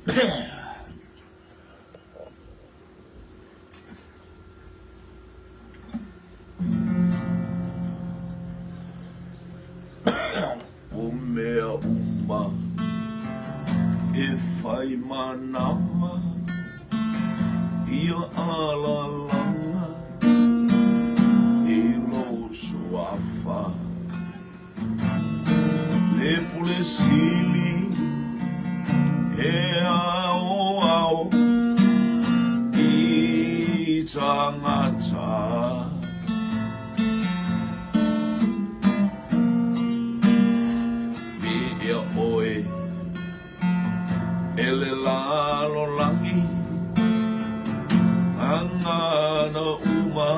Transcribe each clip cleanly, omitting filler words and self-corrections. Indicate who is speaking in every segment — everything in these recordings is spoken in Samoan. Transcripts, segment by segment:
Speaker 1: O mea uma e whai manama ia alalanga i lou suafa. Le pule sili e aoao i tangata. Viia ʻoe e le lalolagi Gagana uma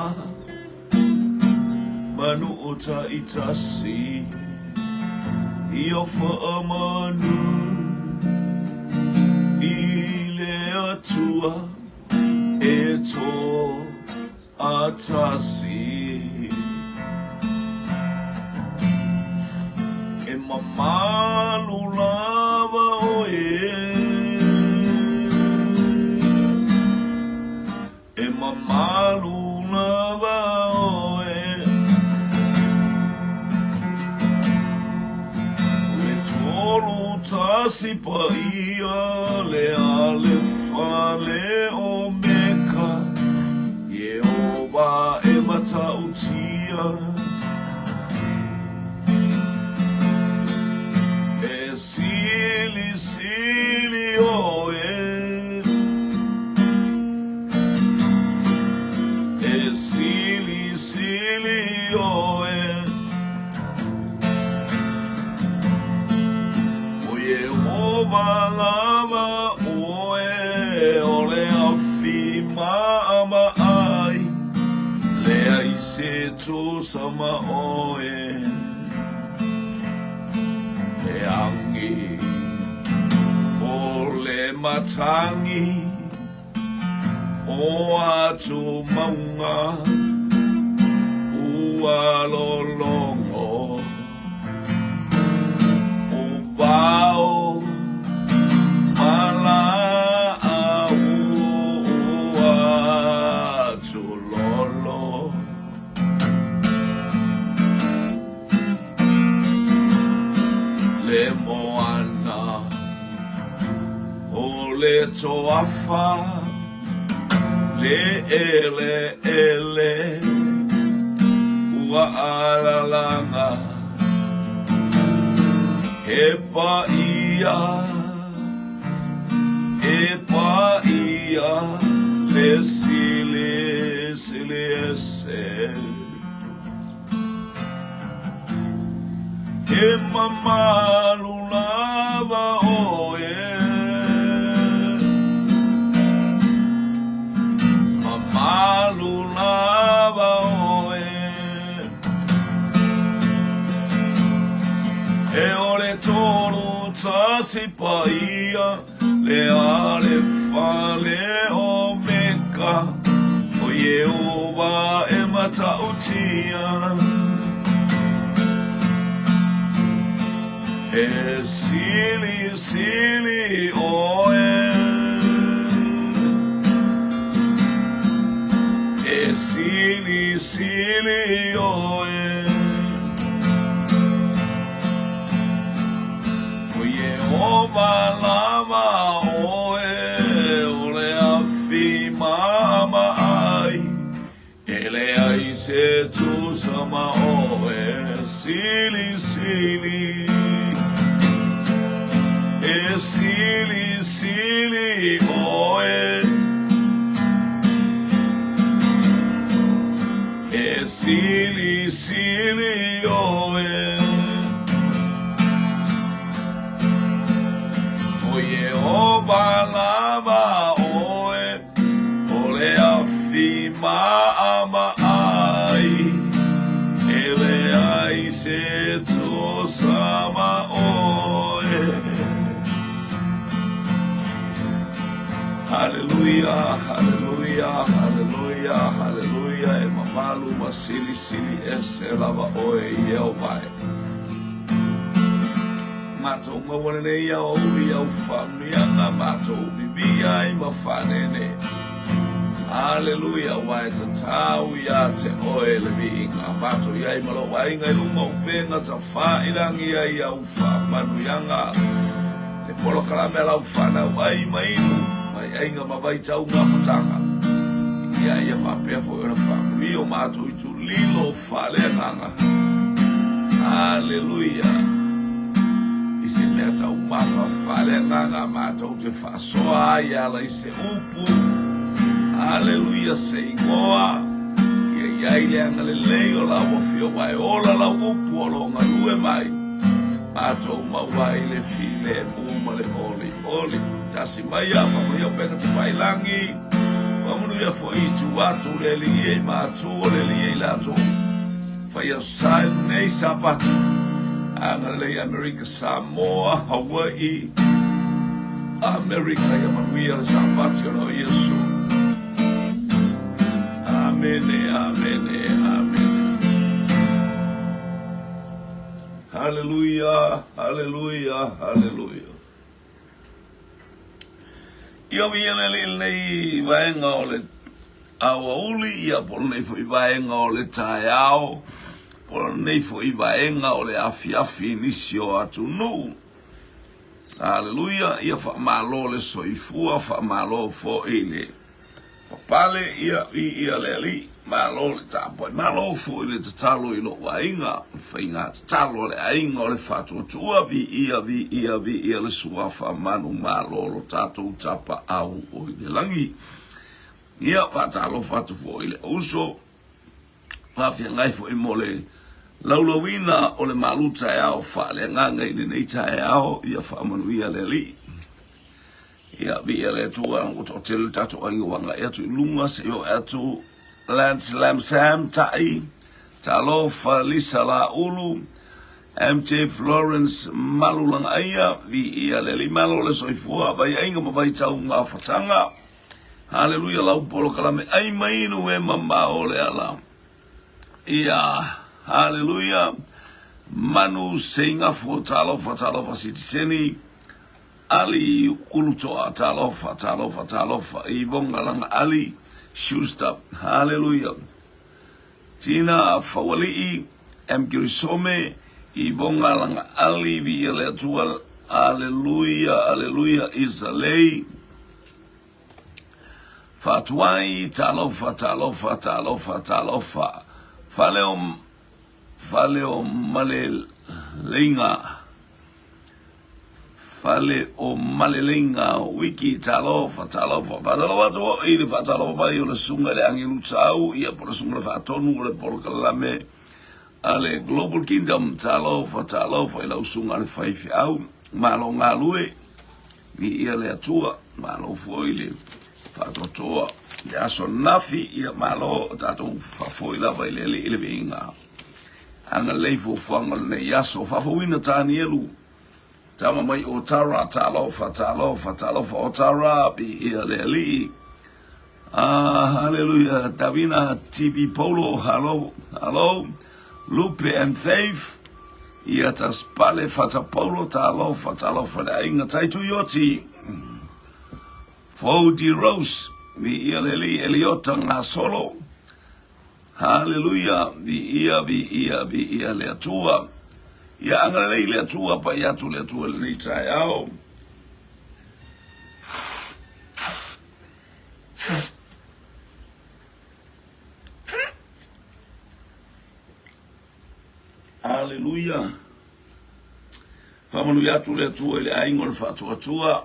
Speaker 1: Manu taitasi Ia faamanu I le Atua e toatasi. E mamalu lava ʻoe. E mamalu lava ʻoe. Le tolu tasi paia le Alefa le Omeka Ieova e matautia. E silisili ʻoe. E silisili ʻoe. ʻO Iēhova lava ʻoe, ʻo le afi maʻamaʻai, leai se tusa ma ʻoe. Le agi o le matangi o atu maunga ua lologo o wao ma laʻau ua tūlolo. Le moana o le toafa, le ʻeleʻele ua alalaga, he paia, e paia le silisili ese. E mamalu lava ʻoe. Mamalu lava ʻoe. E o le tolu tasi paia le Alefa le Omeka o Iehova e matautia. E silisili ʻoe. E silisili ʻoe. ʻO Iēhova lava ʻoe, ʻo le afi maʻamaʻai, E leai se tusa ma ʻoe, Silisili, e silisili ʻoe. E silisili ʻoe. ʻO Iēhova lava ʻoe, ʻo le afi maʻamaʻai, E leai se tusa ma ʻoe. Haleluia, haleluia, haleluia, haleluia, e mamalu ma silisili ese lava ʻoe Iēhova e. matou maua lenei aoauli i au faamanuiaga, matou vivia ai ma faaneenee. Aleluia, aua e tatau ia te oe le viiga. Matou i ai ma lou aiga i luga o upega tafailagi ai i au faamanuiaga. Le polokalame a lau fanau ai ma inu, mai aiga ma vaitau mafataga. Ia ia faapea foi ona faamanuia o matou itulilo faaleagaga. Aleluia! I se mea taumafa faaleagaga matou te faasoa ai e ala i se upu. Aleluia! Se igoa ia i ai le agalelei o lau Afioga e ola lau upu o lo o galue mai. Matou maua ai le filemu ma le olioli. Tasi mai a faamanuia upega tafailagi. Faamanuia foi i tua atu le Alii e i matua le Alii e i latou. Faia sa i lenei Sapati. Agalelei Amerika Samoa, Hawaii, Amerika ia manuia le Sapati ona o Iesu. Amene, amene, amene. Haleluia, haleluia, haleluia. Ia viia le Alii i lenei vaega o le aoauli, ia po o lenei foi vaega o le taeao, po o lenei foi vaega o le afiafi i nisi o atunuu. Aleluia, ia faamalo le soifua, faamalo foi le Papale, ia, viia le Alii, malo le tapuai, malo foi le tatalo i lou aiga, o le faiga tatalo a le aiga o le faatuatua, viia, viia, viia le Suafa manumalo lo tatou Tapaau o i le lagi. Ia, faatalofa atu foi i le uso, faafeagai foi mo le laulauina o le malu taeao faaleagaga i lenei taeao, ia faamanuia le Alii. Ia, viia le Atua, ua toatele le tatou aiga ua agai atu i luga, se i oo atu Lance Lam Sam, Tai, Talofa, Lisa Laulu, MJ Florence Malulagaaia, viia le Alii, malo le soifua, vaiaiga ma vaitau mafataga. Haleluia, lau polokalame ai mai inu e mamao le ala. Ia, haleluia, Manu Seigafo, talofa, talofa, sitiseni, Ali Ulutoa, talofa, talofa, talofa, Ivonga Langa Ali, Schuster, haleluia. Tina Faualii, M. Kirisome, Ivonga Langa Ali, Viia le Atua, aleluia, aleluia, Isalei, Faatuai, talofa, talofa, talofa, talofa, Fale o, Fale o Maleleiga, Fale o Maleleiga Wiki Talofa Talofa Faatalofa atu foi i le faatalofa mai o le Susuga i le Agelu Tau ia po o le Susuga i le Faatonu o le Polokalame a le Global Kingdom Talofa Talofa i lau Susuga i le Faifeau Malo galue Viia le Atua Malo foi le faatoatoa i le aso ananafi ia malo o tatou faafoi lava i le Alii le viiga Agalelei fuafuaga o lenei aso. Faafouina Tanielu, tama mai o Tara, talofa, talofa, talofa o Tara, viia le Alii. Ah, haleluia, Davina TV Polo, halo, halo, Lupe and Faith, ia Taspale Fata Paulo, talofa, talofa le aiga Taitu Ioti, Fodi Rose, viia le Alii, Eliota Gasolo, Haleluia, viia, viia, viia le Atua. Ia agalelei le Atua, pai atu le Atua i lenei taeao. Haleluia. Faamanuia atu le Atua i le aiga o le faatuatua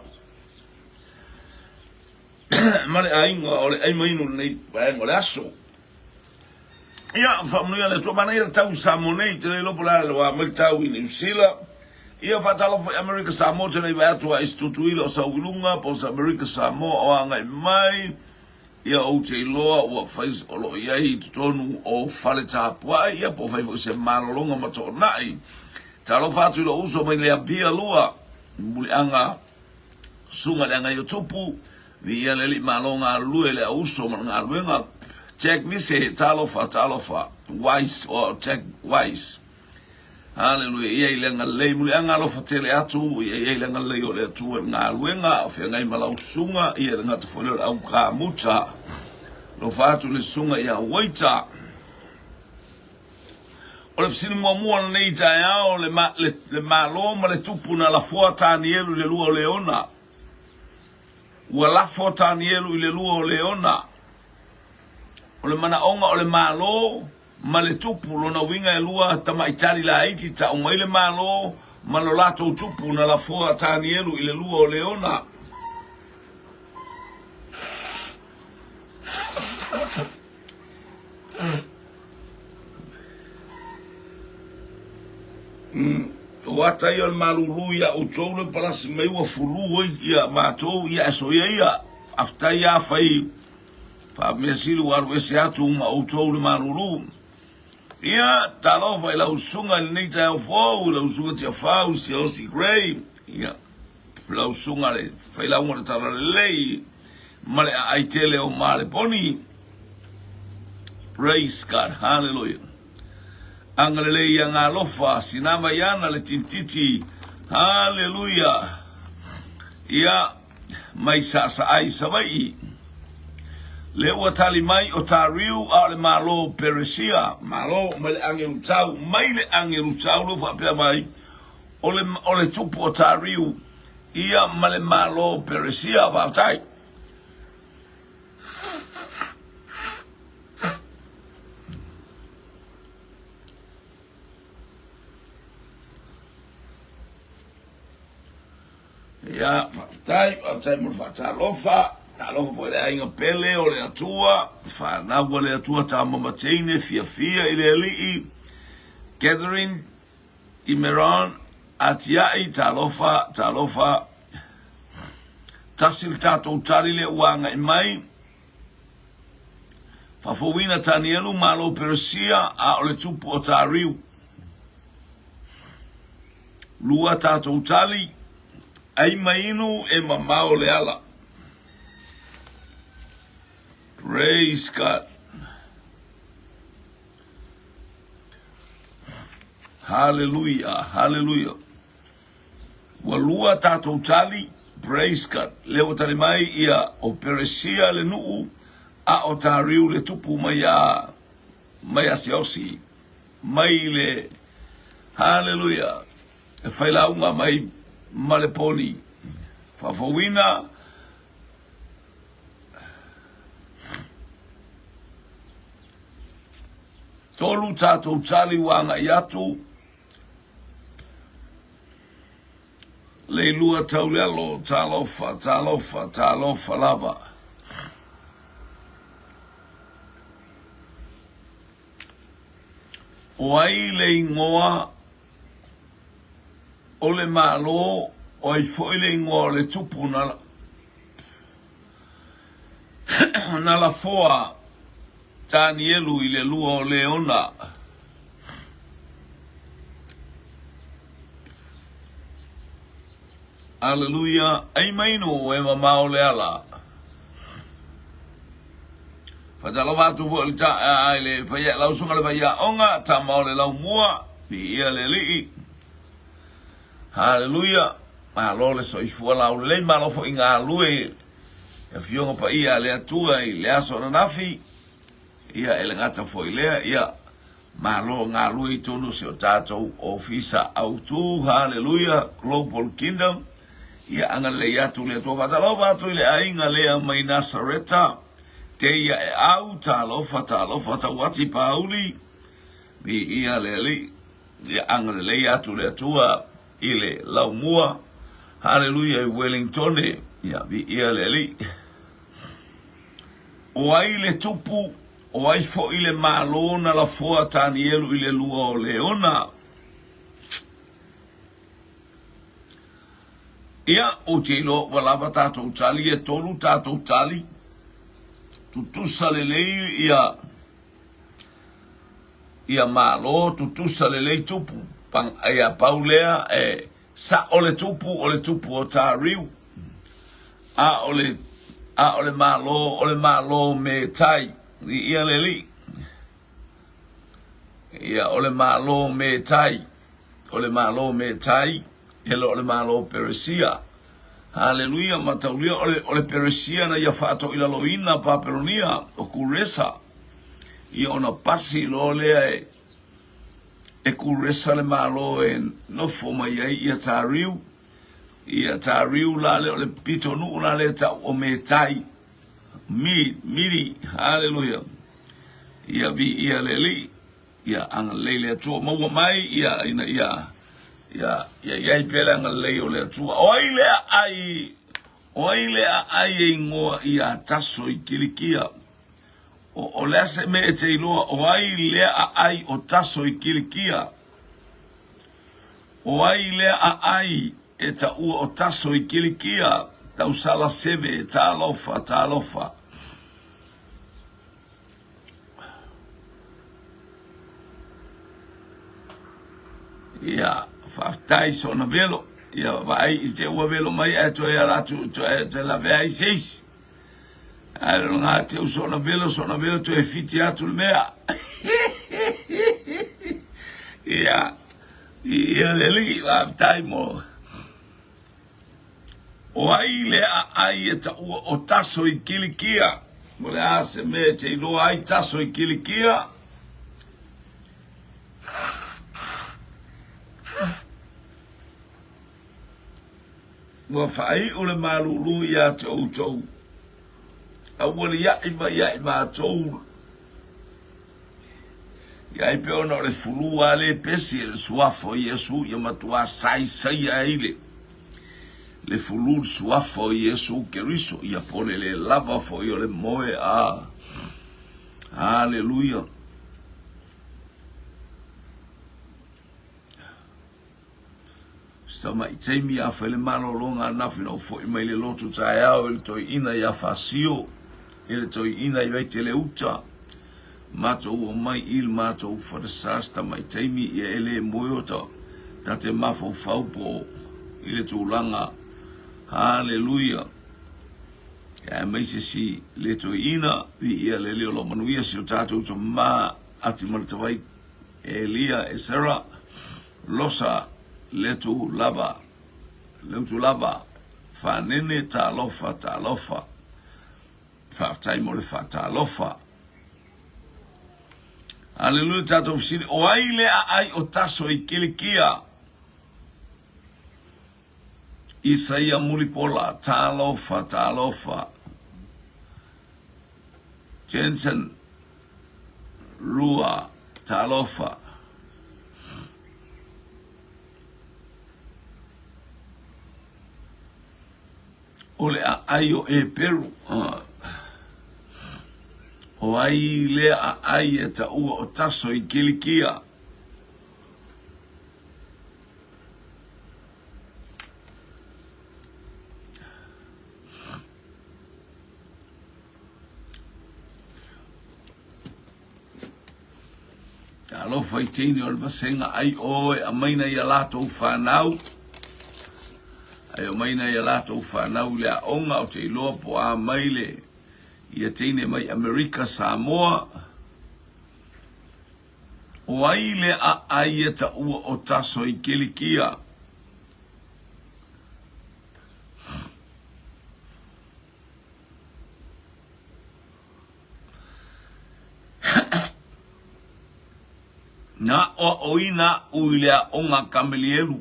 Speaker 1: ma le aiga o le aimainu lenei vaega o le aso. Ia, faamanuia le Atua. Manaia le tau i Samoa nei, te le iloa po o le a le wā mai le tau i Niu Sila. Ia, faatalofa i Amerika Samoa, te le i vae atu a isi Tutuila o sau i luga, po o se Amerika Samoa o agai mai. Ia, ou te iloa ua fai o lo o i ai i totonu o fale tapuai, ia, po o fai foi se malologa ma toonai. Talofa atu i lou uso mai le Apia 2, Muliaga Susuga i le Agaiotupu, Viia le Alii Malo galulue le auuso ma le galuega. Jack Mise, talofa, talofa, Wise, or Jack Wise. Haleluia. Ia i le agalelei muliaga alofa tele atu, ia i ai le agalelei o le Atua i le galuega o feagai ma lau susuga, ia le gata foi lea o le au kamuta. Alofa atu le susuga ia Waita. O le fesili muamua o lenei taeao, le, le, le Malo ma le Tupu na lafoa Tanielu i le lua o Leona. Ua lafo Tanielu i le lua o Leona. O le manaoga o le Malo ma le Tupu, lona uiga e lua tamaitali laiti tau mai le Malo ma lo latou Tupu na lafoa Tanielu i le lua o Leona. O ata ia o le malulu ia outou le palasi mai ua fulu ai ia matou ia e soia ia. Faafetai afai faamea sili ua alu ese atu ma outou le malulu. Ia, talofa i lau susuga i lenei taeao fou, i lau susuga Tiafau Siaosi Gray, ia, lau susuga le failauga o le Talalelei ma le aai tele o Maleponi. Praise God, hallelujah. Agalelei ia galofa, sina mai ana le tintiti, hallelujah. Ia, mai saasaai Savaii. Le ua tali mai o Tariu a o le Malo o Peresia, Malo mai le agelu tau, mai le agelu tau le faapea mai, o le, o le tupu o Tariu, ia ma le Malo o Peresia. Faafetai. Ia, faafetai, faafetai mo le faatalofa. Talofa foi le aiga pele o le Atua, fanau a le Atua Tama ma Teine, fiafia i le Alii. Catherine Imeron, atiai, talofa, talofa. Tasi le tatou tali lea ua agai mai. Faafouina Tanielu, Malo Peresia, a o le tupu o Tariu. Lua tatou tali, ai ma inu e mamao le ala. Praise God. Hallelujah, hallelujah. Ua lua tatou tali, praise God. Lea ua tali mai ia o Peresia le nuu, a o Tariu le tupu mai a mai a Siaosi, mai le Hallelujah. E failauga mai ma le poni. Faafouina tolu tatou tali ua agai atu Leilua Taulealo, talofa, talofa, talofa lava. O ai le igoa o le Malo, o ai foi le igoa o le tupu na, na lafoa Tanielu i le lua o Leona. Aleluia, ai mai no e mamao le ala. Faatalofa atu foi i le ta, i le faia, lau susuga le faiaoga, tama o le laumua, viia le Alii. Haleluia, malo le soifua laulelei, malo foi galue i afioga paia a le Atua i le aso ananafi. Ia, e le gata foi lea, ia, malo galue i totonu o si o tatou ofisa autu, haleluia, Global Kingdom. Ia, agalelei atu le Atua. Faatalofa atu i le aiga lea mai Nasareta, te ia e au, talofa, talofa, tauati pauli, viia le Alii. Ia agalelei atu le Atua i le laumua, haleluia, i Wellingtone, ia viia le Alii. O ai le tupu, o ai foi le Malo na lafoa Tanielu i le lua o Leona? Ia, ou te iloa ua lava tatou tali, e tolu tatou tali. Tutusa lelei ia ia Malo, tutusa lelei tupu. Ia pau lea e Sa'o le tupu o le tupu o Tariu, a o le, a o le Malo o le Malo me Tai. Ia le alii. Ia o le Malo me Tai. o le Malo Metai, e le o le Malo Peresia. Haleluia, mataulia o le, o le Peresia na ia faatoilaloina Papelonia, o Kuresa. Ia ona pasi loa lea e, e Kuresa le Malo e nofo mai ai ia Tariu. Ia Tariu la lea o le pitonuu la lea tau o Metai. Mi, miri, haleluia. Ia viia le Alii. Ia agalelei le Atua maua mai ia ina ia ia ia i ai pea le agalelei o le Atua. O ai le aai o ai le aai e ingoa ia Taso i Kilikia? O, o le a se mea e te iloa o ai lea aai o Taso i Kilikia? O ai lea aai e taua o Taso i Kilikia? Tausala seve, talofa, talofa. Ia, faafetai sona velo. Ia, vaai i te ua velo mai ae toe ala atu, toe, toe lavea ai se isi. Ae o ngā te sona velo, sona velo, toe whiti atu le mea. Ia, ia le alii, faafetai mo. O ai le aai e taua o Taso i Kilikia? O le a se mea e te iloa ai Taso i Kilikia? Ua faaiu le malūlū iā te outou. Aualiaʻi mai ia i matou Ia ai pea ona o le fulu a le pesi e le suafa o Iesu ia matuā saisaia ai le le fulu le suafa o Iesu Keriso ia po le le lava foi o le moe a Haleluia. Si tamai taimi a fai le malologa ananafi na ou foi mai le lotu taeao i le toeaina ia Fasio, i le toeaina i Vaitele Uta. Matou omai i le matou falesa si tamai taimi ia e le moe o ta, ta te mafaufau po i le tulaga. Haleluia. Aemaise si le toeaina, viia le Alii o lo manuia si o tatou tama ati ma le tavai Elia e Sarah. Losa letu lava leutu lava Fanene talofa talofa Faafetai mo le faatalofa Haleluia tatou fesili o ai le aai o Taso i Kilikia Isaia Mulipola talofa talofa Jensen Rua, Talofa. O le aai o Eperu. O ai lea aai e taua o Taso i Kilikia. Talofa i teine o le vasega ai oe aumaina ia latou fanau ai aumaina ia latou fanau i le aoga ou te iloa po a mai le ia teine mai Amerika Samoa o ai le aai e taua o Taso i Kilikia Na aʻoaʻoina aʻu i le aoga Kamelielu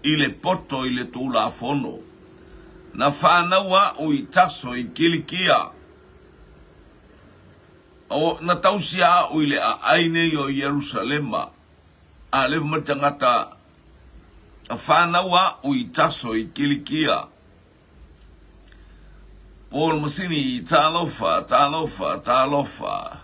Speaker 1: i le poto i le Tulafono. Na whanau aʻu i Taso i Kilikia. O, na tausia aʻu i le aai nei o Ierusalema, a le ma tagata na whanau aʻu i Taso i Kilikia. Paul Masini, talofa, talofa, talofa.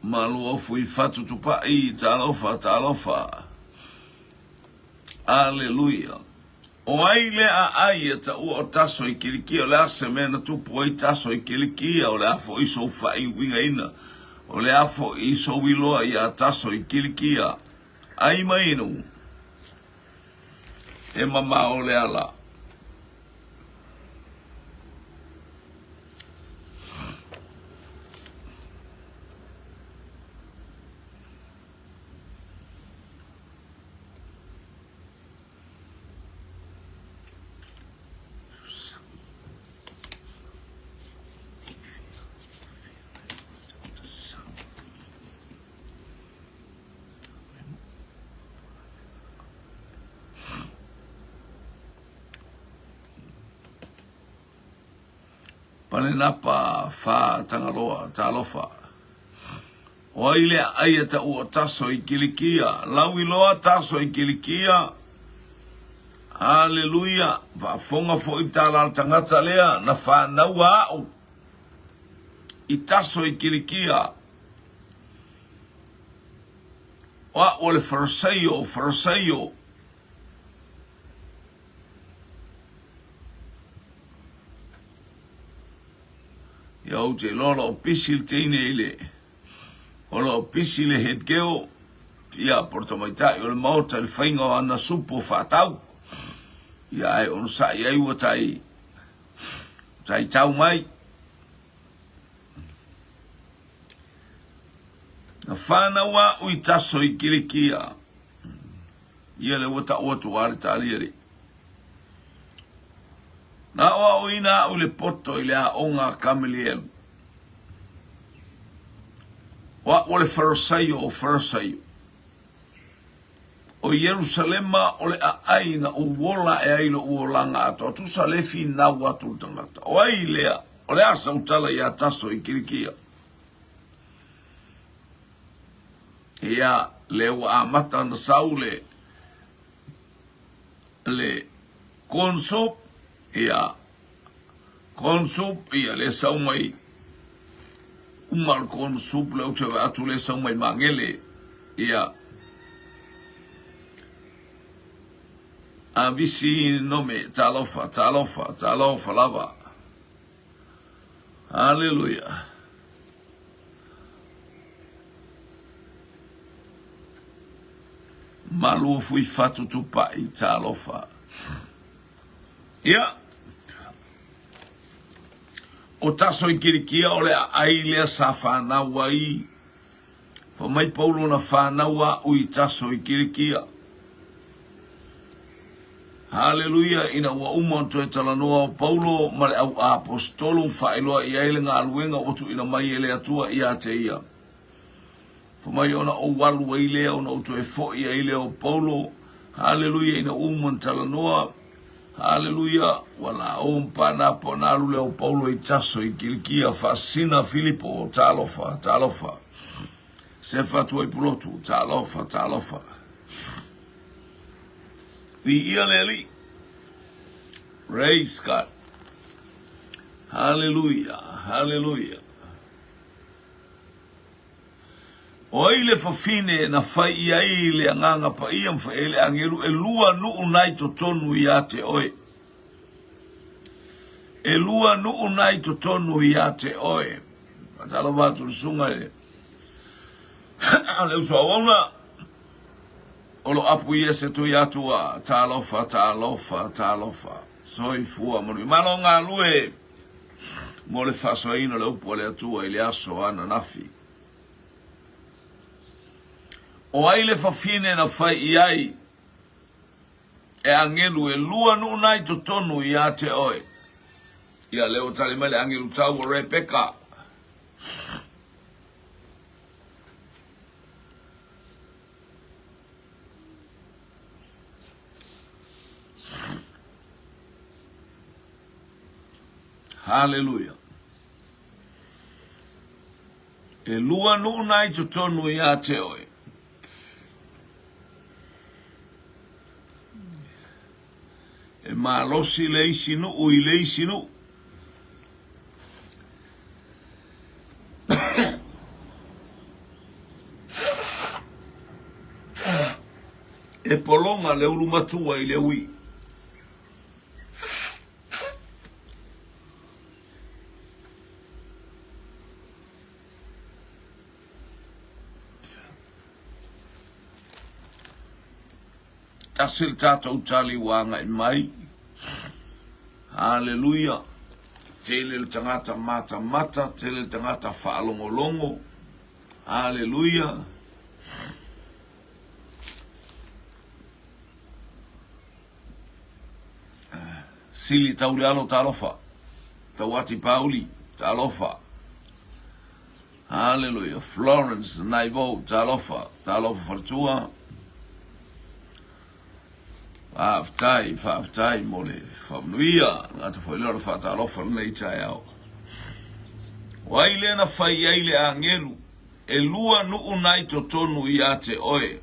Speaker 1: Maluofu i Fatutupaʻi, talofa, talofa. Aleluia. O ai le aai e taua o Taso i Kilikia, o le a se mea na tupu ai Taso i Kilikia, o le a foʻi sou faaiuigaina, o le a foʻi sou iloa iā Taso i Kilikia. Ai mai inu, e mamao le ala. Palenapa Fa Tagaloa, talofa. O ai le aai e taua Taso i Kilikia, Lauiloa Taso i Kilikia, Haleluia, faafofoga foi tala a le tagata lea na fanaua a'u i Taso i Kilikia. O a'u o le Farasaio o Farasaio. Ia ou te iloa o lo o pisi le teine i le o lo o pisi le head girl ia po o le tamaitai o le maota i le faiga o ana supo faatau. Ia ae onosai ai ua tai tai tau mai. Na whanau a'u i Taso i Kilikia. Ia lea ua tau atu a le taliali. Na aoaoina a'u i le poto i le aoga a Kamelielu. O a'u o le Farasaio o Farasaio. O Ierusalema o le aai na ou ola ae ai lo'u olaga atoa tusa le finau atu le tagata. O ai lea? O le a sau tala iā Taso i Kilikia? Ia, lea ua amata ona sau le le corn soup, ia, corn soup, ia, lea sau mai uma le corn soup lea ou te vaai atu lea sau mai Magele, ia, Avisi nome, talofa, talofa, talofa lava. Haleluia. Malu o fui fatu tupai, talofa. Ia, o taso i Kilikia o le aai lea sa whanau ai. Fa mai Paulo na whanau a'u i taso i Kilikia. Haleluia! Ina ua uma ona toe talanoa o Paulo ma le au aposetolo ma faailoa i ai le galuega ua tuuina mai e le Atua ia te ia. Fai mai ona ou alu ai lea, ona ou toe foi ai lea o Paulo. Haleluia! Ina ua uma ona talanoa, haleluia, ua laoa ma Panapa ona alu lea o Paulo i Taso i Kilikia, faasina Filipo, talofa, talofa. Sefa Tuaipulotu, talofa, talofa. Viia le Alii. Praise God. Hallelujah. Hallelujah. O ai le fafine na fai i ai le agaga paia ma fai ai le agelu e lua nuu nai totonu ia te oe. E lua nuu nai totonu ia te oe. Faatalofa atu le susuga i le le uso auauna. O lo apu ia se tui atua. Talofa, talofa, talofa. Soifua manuia. Malo galue mo le faasoaina o le upu a le Atua i le aso ananafi. O ai le fafine na fai i ai e agelu e lua nuu nai totonu ia te oe? Ia lea ua tali mai le agelu tau o Rebeka. Haleluia. E lua nuu na i totonu ia te oe. E malosi le isi nuu i le isi nuu. E pologa le ulu matua i le ui. Tasi le tatou tali ua agai mai. Haleluia. Tele le tagata matamata, tele le tagata faalogologo. Haleluia. Sili tau le alo talofa. Tauati Pauli talofa. Haleluia. Florence Naivo, talofa, talofa faletua. Faafetai, faafetai mo le faamanuia. Gata foi lea o le faatalofa lenei taeao. O ai lea na fai ai le agelu, elua nuu na i totonu ia te oe.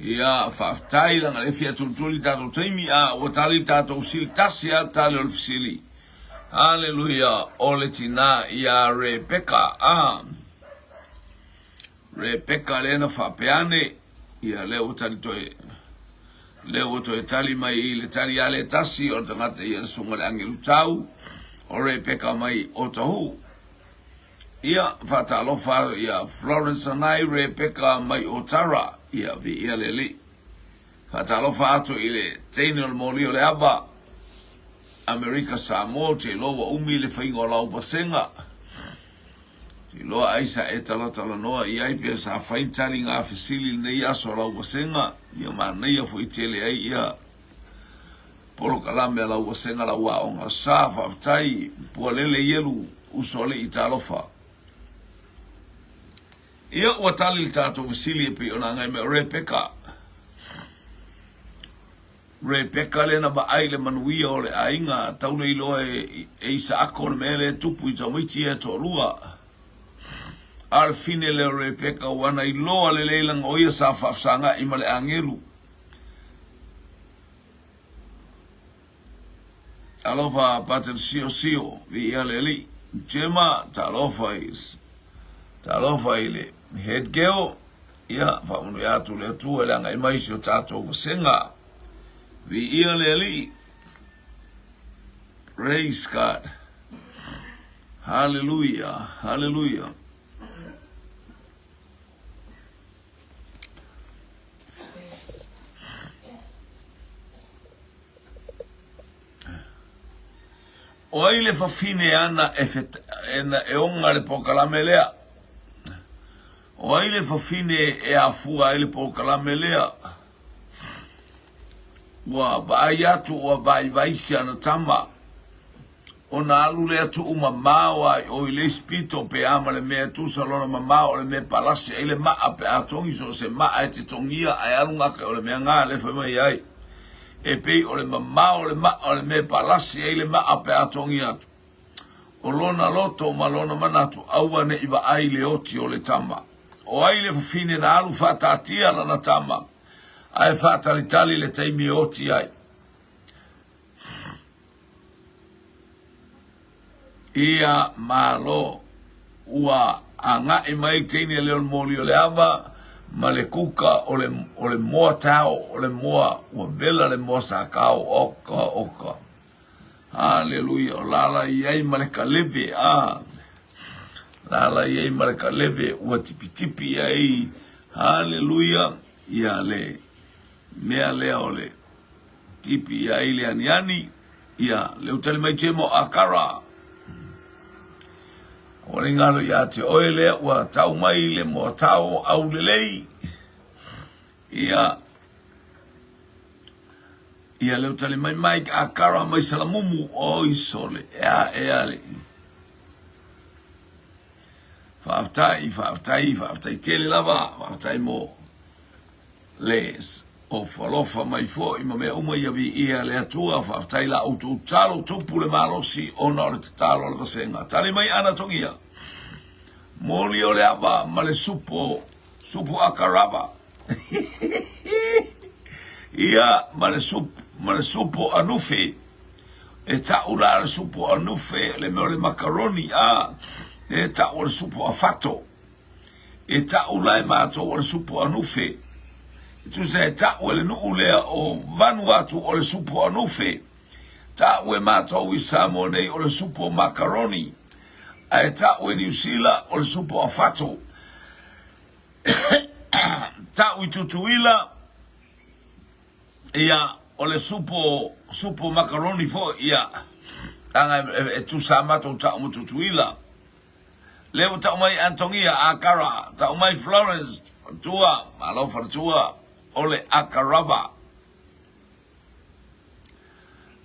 Speaker 1: Ia, faafetai leaga e fia tulituli tatou taimi, a ua tali tatou fesili, tasi lava le tali o le fesili. Haleluia, o le tina ia Rebeka, a. Rebeka lea na faapea ane, ia lea ua tali toe, lea ua toe tali mai i le tali a le tasi o le tagata ia le susuga i le agelu tau, o Rebeka mai Otahuhu. Ia, faatalofa ia Florence Anai Rebecca mai Otara, ia viia le Alii. Faatalofa atu i le teine o le moli o le ava, Amerika Samoa, ou te iloa ua umi le faiga o lau vasega. Ou te iloa ai sa e talatalanoa i ai pe sa fai ni taliga fesili i lenei aso o lau vasega, ia manaia foi tele ai ia Polokalame a lau vasega lau aoga sa faafetai Pualele Ielu uso alii talofa. Ia ua tali le tatou fesili e pei ona agai mai o Rebecca. Rebecca lea na vaai le manuia o le aiga tau le iloa e, e Isaako le mea lea e tupu i tamaiti ia e toalua. A o le fine lea o Rebecca ua na iloa lelei laga o ia sa faafesagai ma le agelu. Talofa Pater Sio Sio, viia le Alii. Gemma, talofa i talofa i le head girl. Ia, faamanuia atu le Atua i le agai mai si o tatou vasega. Viia le Alii. Praise God. Hallelujah. Hallelujah. O ai le fafine ana e, fet, e, na, e oga le polokalame lea? O ai le fafine e afua ai le polokalame lea? Ua vaai atu ua vaivai si ana tama. Ona alu lea tuu mamao a i o i le isi pito pe a ma le mea e tusa lona mamao o le mea e palasi ai le maa pe a togi so o se maa e te togia ae alu gake o le mea ga le fai mai ai e pei o le mamao o le maa o le mea e palasi ai le maa pe a togi atu. O lona loto ma lona manatu aua ne i vaai le oti o le tama. O ai le fafine na alu faataatia lana tama ae faatalitali le taimi e oti ai. Ia Malo, ua agai mai le teine lea o le moli o le ava ma le kuka o le, o le moa tao, o le moa, ua vela le moa sa kao, oka, oka. Haleluia, o lala i ai ma le kaleve, a. Lala i ai ma le kaleve, ua tipitipi ai, haleluia, ia le mea lea o le Tipi ia ai le aniani, ia le utali mai Temo Akara. Ua le galo ia te oe lea ua tau mai le moatao au lelei. Ia ia le utali mai Mike Akara mai Salamumu oi sole ea ea le. Faafetai, faafetai, faafetai tele lava, faafetai mo le ofo alofa mai foi ma mea uma ia viia le Atua. Faafetai la outou tatalo, tupu le malosi ona o le tatalo a le vasega. Tali mai ana togia. Moli o le ava ma le supo, supo akarava. Ia ma le supo, ma le supo anufe. E tau la le supo anufe le mea o le makaroni a e tau o le supo afato. E ta'u la e matou o le supo anufe. E tusa e ta'u e le nu'u lea o Vanuatu o le supo anufe. Ta'u e matou i Samoa nei o le supo makaroni. Ae ta'u e Niu Sila o le supo afato. Ta'u i Tutuila, ia, o le supo, supo makaroni foi, ia, leaga e, e tusa a matou ta'u ma Tutuila. Lea ua tau mai Antonia Akara, tau mai Florence Faletua, malo Faletua, o le Akarava.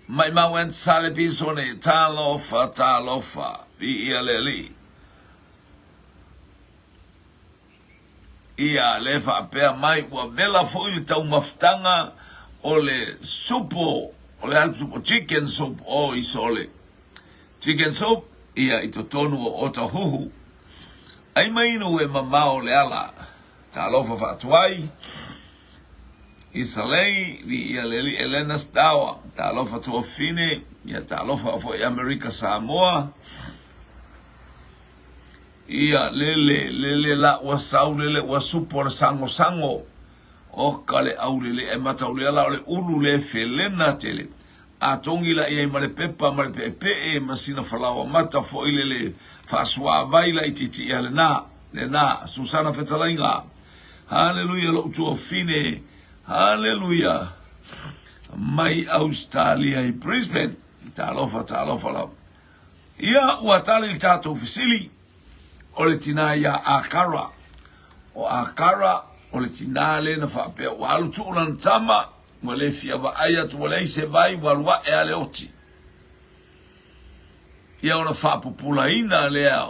Speaker 1: Maimau and Sale Pisone, talofa, talofa, viia le Alii. Ia, le faapea mai, ua vela foi le taumafataga o le supo, o le supo, chicken soup, oh, isole. Chicken soup, ia, i totonu o Otahuhu. Ai mai inu e mamao le ala. Talofa faatuai. Isalei, viia le Alii Elena Stower, talofa tuafine, ia talofa foi Amerika Samoa. Ia lele, lele la ua sau lele ua supo le sangosango. O ka le au lele e mataulia la o le ulu le felena tele. A togi la i ai ma le pepa ma le peepee ma sina falaoa mata foi lele faasuaavai laitiiti ia lena, lena, Susana Fetalaiga. Haleluia lou tuafine, haleluia, mai Australia i Brisbane. Talofa, talofa lava. Ia, ua tali le tatou fesili, o le tinā iā Akara. O Akara, o le tinā lea na faapea ua alu tuu lana tama, ua le fia vaai atu, ua leai se vai, ua alu ae lava le oti. Ia ona faapupulaina lea.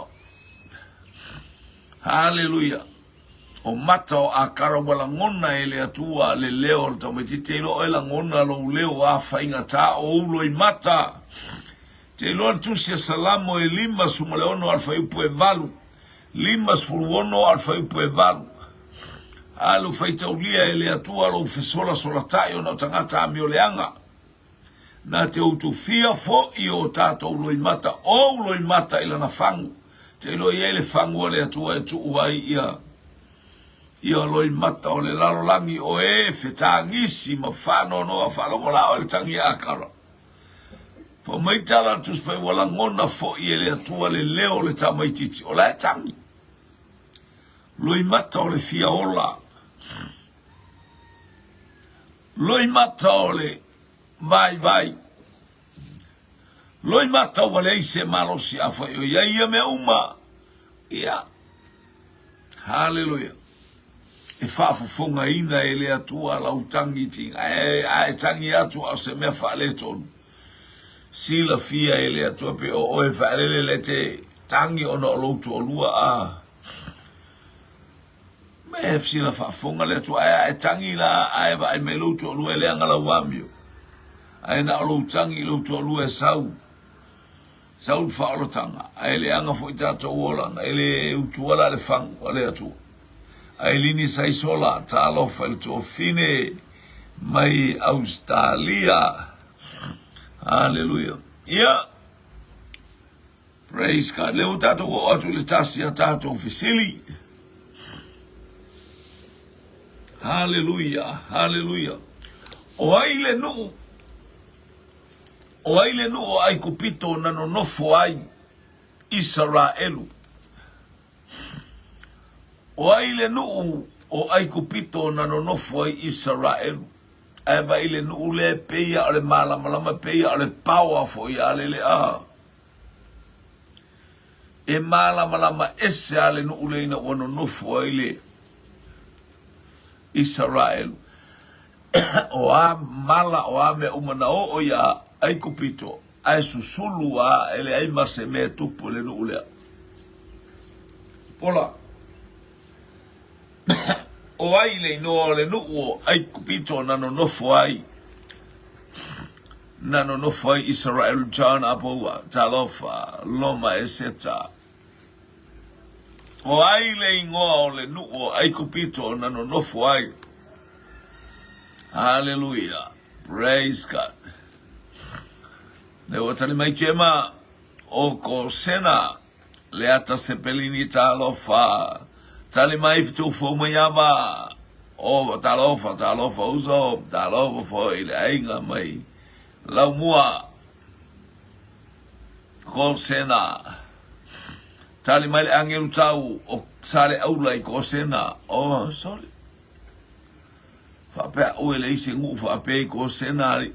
Speaker 1: Haleluia! O mata o Akara ua lagona e le Atua le leo o le tamaitiiti. Te iloa oe lagona lou leo a faigata o ou loimata. Te iloa le tusi a Salamo e 56 a le fuaiupu e 8. 56 a le fuaiupu e 8. Alu faitaulia e le Atua lou fesolasolataʻi ona o tagata amioleaga. Na te utufia foʻi o tatou loimata, ou loimata i lana fagu. Te iloa i ai le fagu a le Atua e tuu ai ia ia loimata o le lalolagi o e fetagisi ma faanoanoa faalogo la oe le tagi a Akara. Fai mai tala a le Tusi Paia ua lagona foʻi e le Atua le leo o le tamaitiiti o la e tagi. Loimata o le fia ola. Loimata o le vaivai. Loimata ua leai se malosi afai o i ai ia mea uma. Ia. Haleluia. E faafofogaina e le Atua lau tagi tiga. Ae, ae tagi atu a o se mea faaletonu. Silafia e le Atua pe o oe faalele le te tagi ona o lou toalua a. Me sila faafofoga le Atua, ae a e tagi la, ae vaai mai lou toalua e leaga lau amio. Ae na o lou tagi i lou toalua e sau, sau le faaolataga, ae leaga foi tatou olaga, e le utua la le fagu a le Atua. Ailini Saisola, talofa i le tuafine mai Australia. Haleluia. Ia, Praise God. Lea ua tatou oo atu i le tasi a tatou fesili. Haleluia, haleluia. O ai le nuu, o ai le nuu o Aikupito na nonofo ai Isaraelu? O ai le nuu o Aikupito na nonofo ai Isaraelu? Ae vai le nuu lea e pei o le malamalama, pei o le paoa foi a lele a. E malamalama ese lava le nuu lea ina ua nonofo ai le Isaraelu. O a mala, o a mea uma na oo iā Aikupito, ae susulu lava e leai ma se mea e tupu i le nuu lea. Pola. O ai le inoa o le nuu o Aikupito na nonofo ai? Na nonofo ai Isaraelu John Apoua, Talofa, Loma Eseta. O ai le ingoa o le nuu o Aikupito na nonofo ai? Hallelujah. Praise God. Le ua tali mai Jema o Kosena. Leata Sepelini talofa Tali mai Fitufou Maiava Oh talofa talofa uso talofa foi le aiga mai Laumua Kosena Tali mai le agelu tau o Saleaula i Kosena Oh sorry Faapea au e leai se nuu faapea i Kosena alii.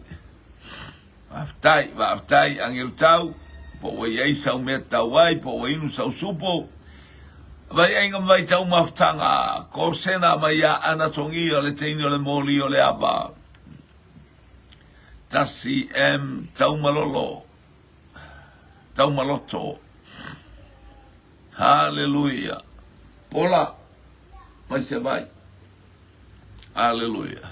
Speaker 1: Faafetai, faafetai Agelu Tau, po ua i ai sau mea tau ai, po ua inu sau supo. Vai aiga ma vai tau mafutaga, Kosena mai ia Anatogia le teine o le moli o le ava. 1M Taumalolo, Taumaloto. Haleluia. Pola, mai se vai. Aleluia.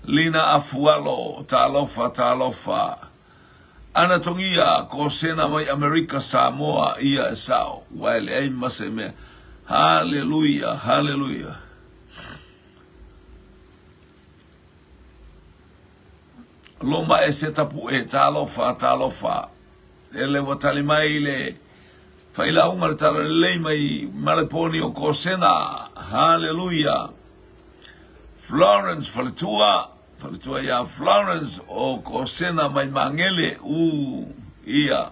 Speaker 1: Lina Afualo, talofa, talofa. Ana Tongia, Kosena mai Amerika, Samoa, ia e sao, ua e leai ma se mea. Haleluia, haleluia. Loma e se tapuʻe, talofa, talofa. Lele ua tali mai le failauga le talalelei mai Maleponi o Kosena. Haleluia. Florence Faletua, Faletua ia Florence o Kosena mai Magele, u ia.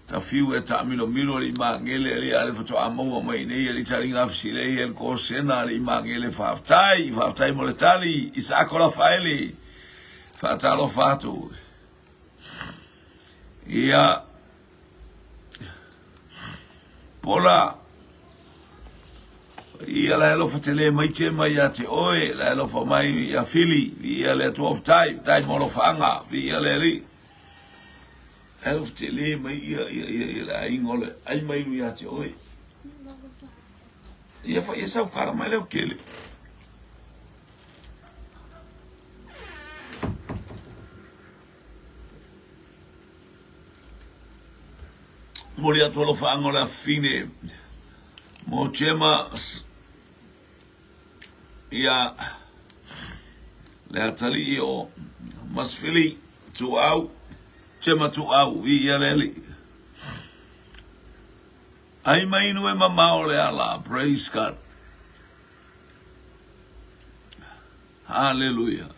Speaker 1: Tafiu e taamilomilo alii Magele alii ale faatoa maua mai nei alii taliga afisilei e le Kosena alii Magele faafetai, faafetai mo le tali Isaako Rafaeli faatalofa atu. Ia Pola Ia la alofa tele mai te mai ia te oe, la alofa mai ia Fili, ia le Atua faafetai, faafetai mo alofaaga, viia le Alii. La alofa tele mai ia ia ia ia le aiga o le ai mai ia te oe. Ia fa ia sau kala mai leo kele. Momoli atu alofaaga o le afafine mo Gemma ia le atalii o Masfili Tuau Gemma Tuau i ia le alii ai mai inu e mamao le ala. Praise God. Hallelujah.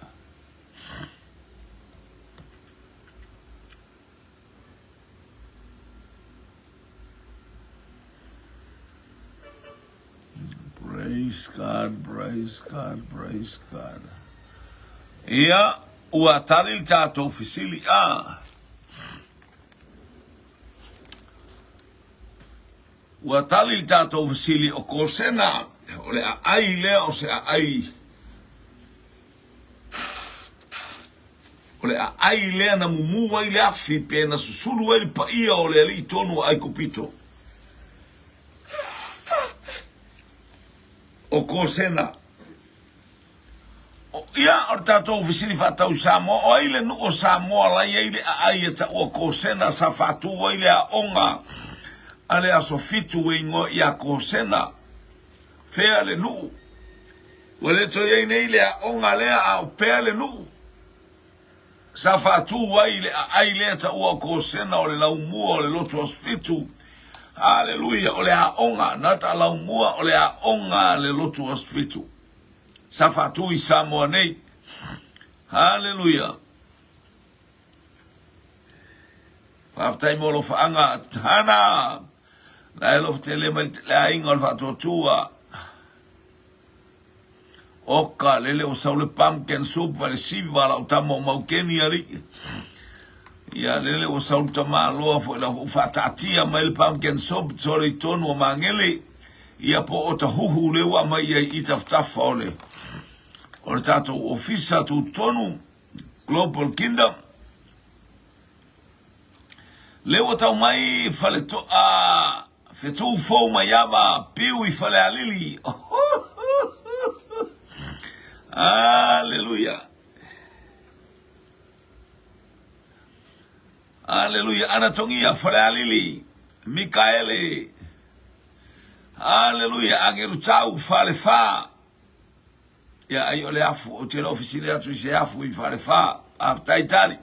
Speaker 1: Praise God, praise God, praise God. Ia, ua tali le tatou fesili a. Ua tali le tatou fesili o Kosena, o le aai lea o se aai O le aai lea na mumu ai le afi pe na susulu ai le paia o le alii tonu o Aikupito. O Kosena. O, ia, o le tatou fesili faatau i Samoa, o ai le nuu o Samoa la i ai le aai e taua Kosena sa faatu ai le aoga a le Aso Fitu e igoa ia Kosena? Fea le nuu? Ua le toe i ai nei le aoga lea a o pea le nuu sa faatu ai le aai lea taua o Kosena o le laumua o le lotu aso fitu. Haleluia! O le aoga, nata laumua o le aoga a le lotu aso fitu sa faatu i Samoa nei. Haleluia! Faafetai mo alofaaga Hana. La e alofa tele mai le aiga o le faatuatua. Oka, lele o sau le pumpkin soup va le siva lau tama o Maukeni alii. Ia lele ua sau le tamaloa foi la ua faataatia mai le pumpkin soup sole i tonu o Magele. Ia po o tahuhu le ua mai ai i tafatafa o le o le tatou ofisa tutonu Global Kingdom. Le ua tau mai faletoa Fetu fou mai ava piu i Falealili. Aleluia. Aleluia. Anatongia Falealili. Mikaele. Aleluia. Agelu tau Falefa. Ia ai o le afu, ou te le ofisili atu i se afu i Falefa. Faafetai tali.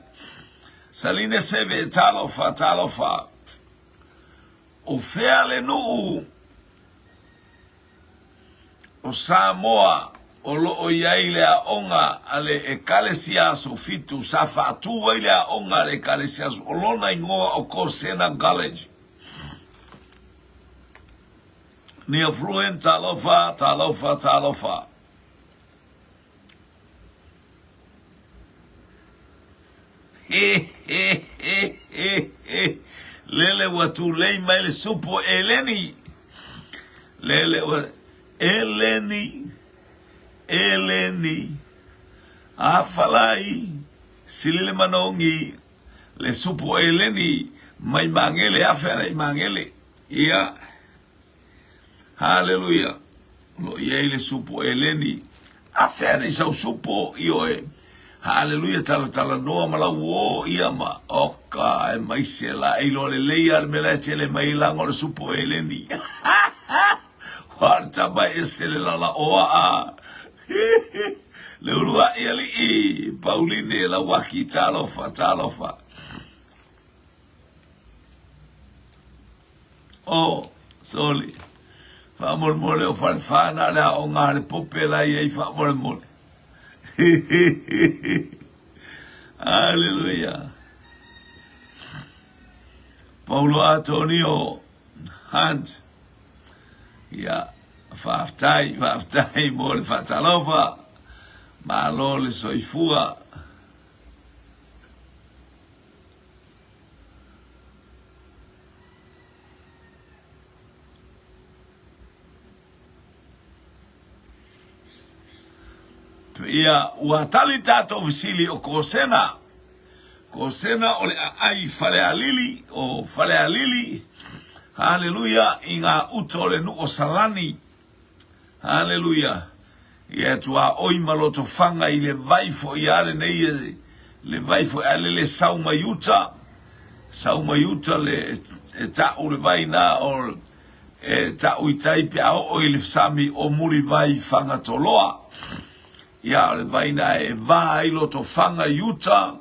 Speaker 1: Saline Seve, talofa, talofa. O fea le nuu o Samoa o lo o i ai le aoga a le Ekalesia Aso Fitu sa faatu ai le aoga a le Ekalesia Aso, o lona igoa o Kosena College. Nia Fruin, talofa, talofa, talofa. He, he, he, he, he. Lele ua tulei mai le supo eleni. Lele ua... Eleni, Eleni, Afalai, Sili le Manogi, le supu o Eleni mai Magele, afe ana i Magele. Ia, Haleluia. O lo o i ai le supu o Eleni. Afe ana i sau supu, ioe. Haleluia, talatalanoa ma lau uō, ia ma, oka, e mai se la e iloa lelei a le mea la e tele mai ai laga o le supu o Eleni. Ua le tama e ese le lalaoa a. Le uluai alii, Pauline, Lauaki, talofa, talofa. Oh, soli. Faamolemole o Falefa na le aoga a le pope la i ai faamolemole. Hallelujah. Paulo Antonio Hunt. Ia, faafetai, faafetai mo le faatalofa. Malo le soifua. Ia, ua tali tatou fesili o Kosena. Kosena o le aai Falealili, o Falealili, haleluia, i ngā uta o le nuu o Salani. Haleluia. Ia e tuaoi ma Lotofaga i le vai foi a lenei e le vai foi a lele sau mai uta, sau mai uta le e ta'u le vai na o e ta'u i tai pe a oo i le sami o Mulivai Fagatoloa. Ia o le vai na e va ai Lotofaga i uta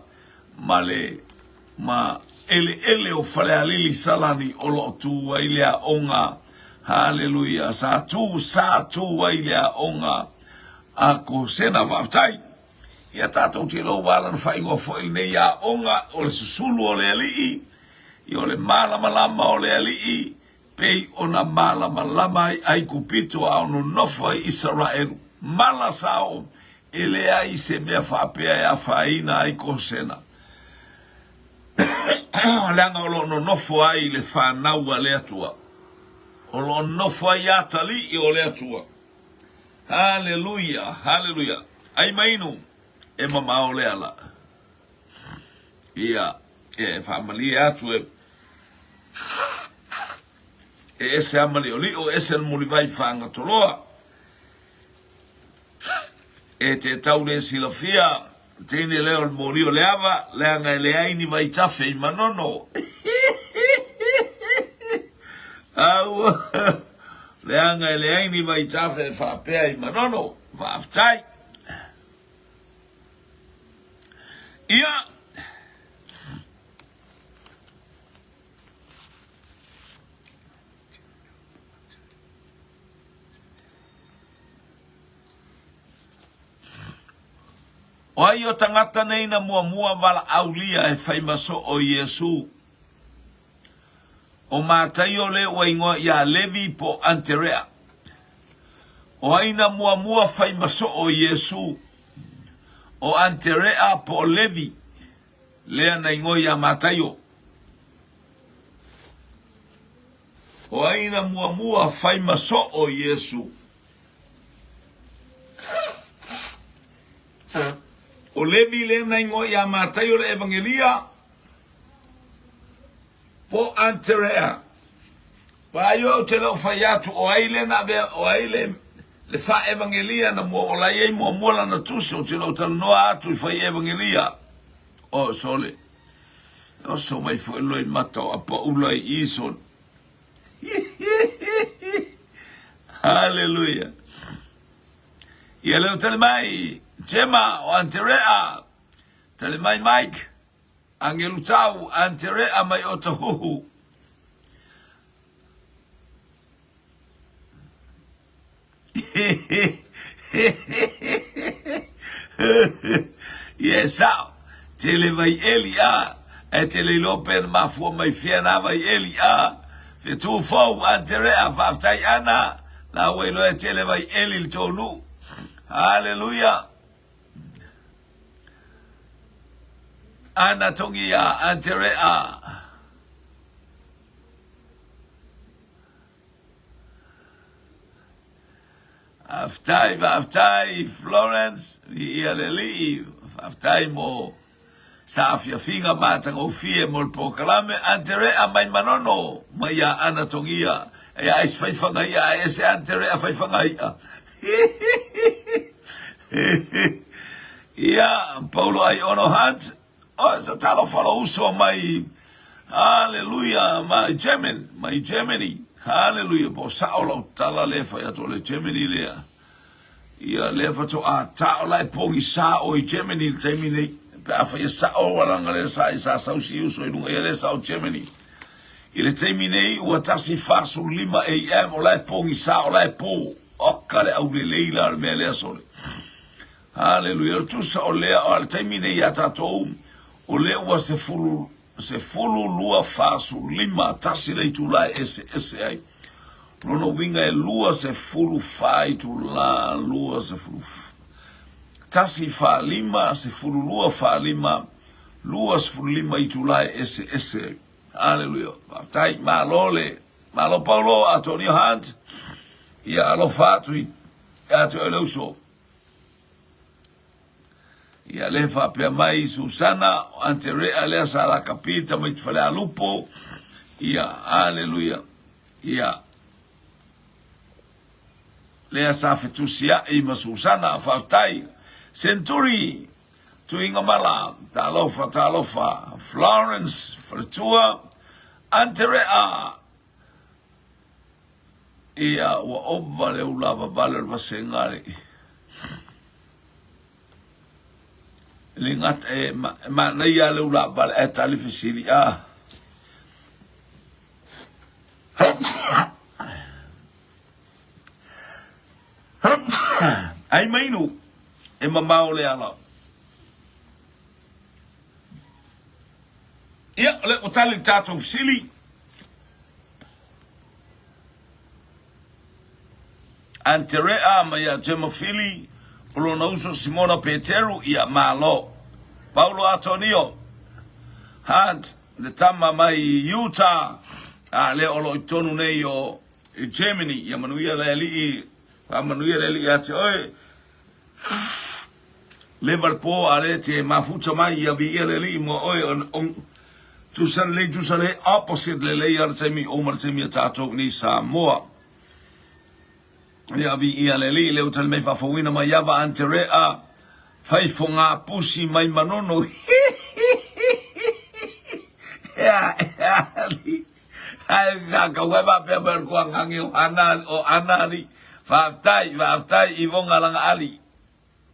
Speaker 1: ma le ma eleele o Falealili Salani o lo o tu ai le aoga, haleluia, sa tu, sa tu ai le aoga a Kosena. Faafetai. Ia tatou te iloa ua ala ona faaigoa foi lenei aoga o le susulu o le Alii, ia o le malamalama o le Alii, pei ona malamalama ai Aikupito a o nonofo ai Isaraelu. Mala sao, e leai se mea faapea e afaina ai Kosena, leaga o lo o nonofo ai le fanau a le Atua, o lo o nonofo ai atalii o le Atua. Haleluia, haleluia. Ai ma inu, e mamao le ala. Ia, e faamalie atu e e ese a maliolio, ese le mulivai whangatoloa. E te tau le silafia, teine lea o le moli o le ava, leaga e leai ni vaitafe i Manono. Aua, leaga e leai ni vaitafe e faapea i Manono. Faafetai. Ia, O ai o tagata nei na muamua valaaulia e fai ma soo i Iesu? O Mataio le ua igoa ia Levi po o Anterea. O ai na muamua fai ma soo i Iesu? O Anterea po o Levi, lea na igoa ia Mataio. O ai na muamua fai ma soo i Iesu? O Levi lea na igoa ia Mataio le Evangelia, po Anterea. Paio ou te le o fai atu o ai le na avea, o ai le, le fa-evangelia na mua o la i ai muamua lana tusi, ou te le o talanoa atu i fai evangelia. O, sole. E oso mai foi loimata o apaula i i, sole. Haleluia. Ia leo tali mai, Jema o Anterea. Tali mai Mike. Angelu Tau, Anterea mai Otahuhu. Ia e sao, tele vai eli a, ae tele iloa pe na mafua mai fea na vai eli a. Fetu fou, Anterea, faafetai Ana, la ua iloa e tele vai eli le tou nuu. Haleluia. Ana Tongia, Anterea. Faafetai, faafetai Florence, viia le Alii, faafetai mo saafiafiga matagofie mo le polokalame. Anterea mai Manono, mai ia Ana Togia, ia ai se fai fagaia, ae ese Anterea fai fagaia. Ia, Paulo Aiono Hunt, o se talofa lou uso mai, haleluia, mai German, mai Germany, haleluia, po o sao lau tala lea e fai atu o le Germany lea. Ia, lea faatoa tao la e pogisa oe i Germany i le taimi nei. Pe afai e sao leaga lea sa sa sausi uso i luga, ia lea sao Germany. I le taimi nei ua 1:45 AM o la e pogisa o la e po. Oka le aulelei la o le mea lea sole. Haleluia. O le tusa o lea o le taimi nei ia tatou o lea ua sefulu 12:45, tasi le itula e eseese ai. O lona uiga e 24 itula, 20, tasi fa lima, 12 fa lima, 25 itula e eseese ai. Aleluia. Faafetai, malo le, malo Paulo, Antonio Hunt. Ia alofa atu ia te oe le uso. Ia le faapea mai Susana, o Anterea lea sa lakapi tamaiti Falealupo. Ia, aleluia. Ia, lea sa fetusiai ma Susana, faafetai. Senturi, Tuigamala, talofa, talofa. Florence, Faletua, Anterea, Ia, ua ova le ulavavale o le vasega le le gata e, ma, e manaia le ulavavale ae tali fesili a. Ai mainu e mamao le ala. Ia, o lea ua tali le tatou fesili. Anterea ma ia Temofili, o lona uso Simona Peteru, ia malo. Paulo Atonio, Hunt, le tama mai Utah, a lea o lo o i totonu nei o Germany, ia manuia le Alii, faamanuia le Alii ia te oe. Leva le po a lea te mafuta mai ia viia le Alii mo oe o tusa lelei tusa lelei opposite lelei a le taimi o ma le taimi a tatou i Samoa. Ia viia le Alii lea ua tali mai faafouina mai ava Anterea fai foga pusi mai Manono. Ea ea ali. Ae sa kau ai faapea mai o le kuagangi o Ana o Ana ali. Faafetai faafetai i vonga langa ali.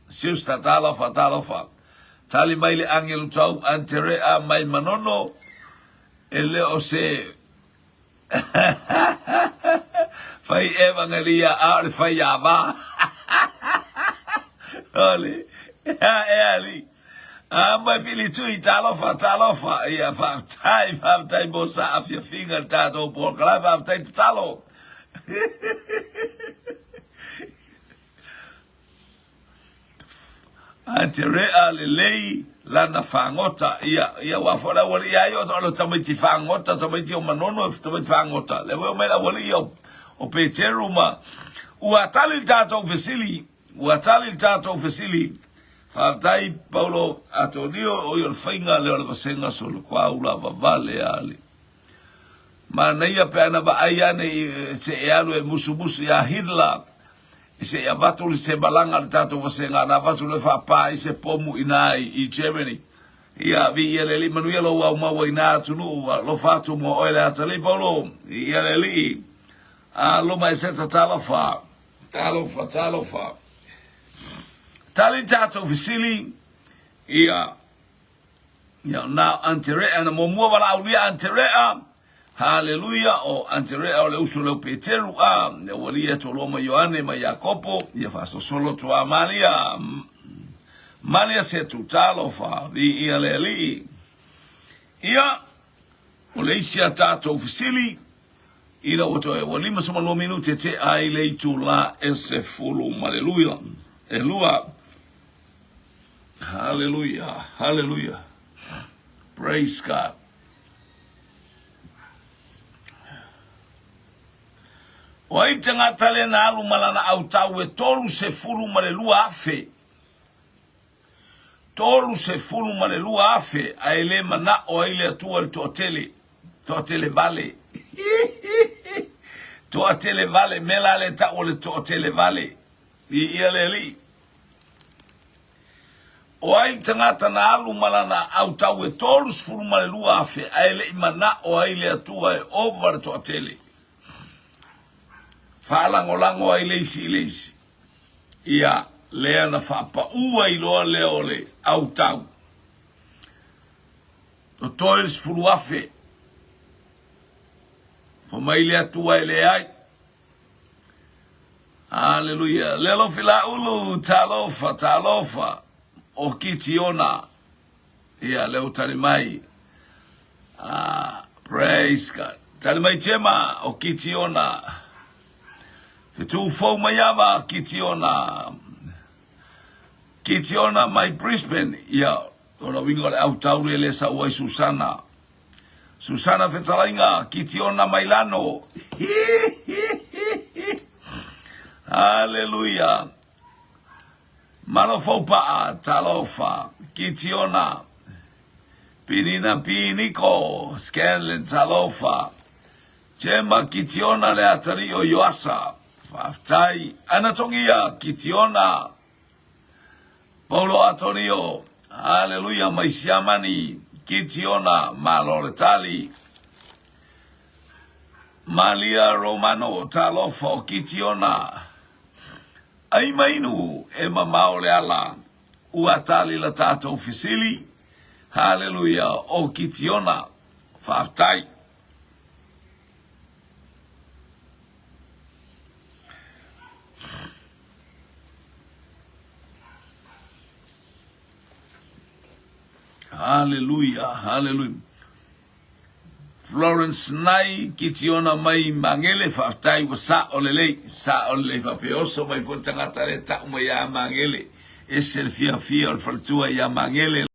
Speaker 1: Siusta talofa talofa. Tali mai le agelu tau Anterea mai Manono e le o se fai evangelia a o le fai ava. Ole ea ea ali. A mai fili tui talofa talofa ia faafetai faafetai mo sa afiafiga le tatou polokalame faafetai tatalo. Ae te rea lelei lana fagota. Ia, ia aua foi le aualii ia ia o le tamaiti fagota, tamaiti o Manono, tamaiti fagota. Lea foi omai le aualii o, o Peteru ma ua tali le tatou fesili, ua tali le tatou fesili. Faafetai Paulo Atonio, o ia o le faiga lea o le vasega solokuaula vavale ale. Manaia pe ana vaai ane i se e alu e musumusu iā Hitler se i avatu se malaga a le tatou vasega na avatu loa e faapā ai se pomu i ina i Germany. Ia, viia le Alii, manuia lou ao maua i na atunuu, alofa atu mo oe le atalii Paulo, viia le Alii. Aloma Eseta talofa, talofa, talofa. Tali tatou fesili, ia, Ia, na Anterea, na muamua valaaulia Anterea, Haleluia, o Anterea o le uso lea o Peteru, a, le aualia e toalua ma Ioane ma Iakopo, ia faasosolo atu a Malia, Malia Setu, talofa, viia le Alii. Ia, o le isi a tatou fesili, ina ua toe ua 52 minute te ai le itula e 12. E lua. Haleluia, haleluia. Praise God. O ai le tagata lea na alu ma lana autau e 32,000? 32,000 ae le manao ai le Atua i le toatele, toatele vale. Toatele vale, mea la lea tau o le toatele vale. Viia le Alii. O ai le tagata na alu ma lana autau e 32,000 ae le i manao ai le Atua e ova le toatele. Faalagolago ai le isi i le isi. Ia, lea na faapaua ai loa lea o le autau. Totoe le 10,000. Fai mai le Atua e leai. Aleluia. Lelo Filaulu, talofa, talofa. O Kitiona. Ia, lea ua tali mai. Ah, praise God. Tali mai Jema, o Kitiona. Fetu fou mai ava, Kitiona. Kitiona mai Brisbane. Ia, o la winga o le au taure le sa uai Susana. Susana Fetalaiga, Kitiona mai Lano. Hallelujah. Malo Foupa'a, talofa, Kitiona, Pinina P. Niko, Scanlon, talofa, Jema Kitiona le atalii o Ioasa, faafetai, Ana Togia, Kitiona, Paulo Atonio, haleluia mai Siamani, Kitiona, malo le tali. Malia Romano, talofa o Kitiona. Ai mainu e mamao le ala, ua tali la tatou fesili, Haleluia, o Kitiona, faafetai. Haleluia, haleluia. Florence Nai, Kitiona mai Magele, faafetai ua sa'o lelei, sa'o lelei faapea oso mai foi le tagata lea ta'u mai ia Magele, ese le fiafia o le faletua ia Magele.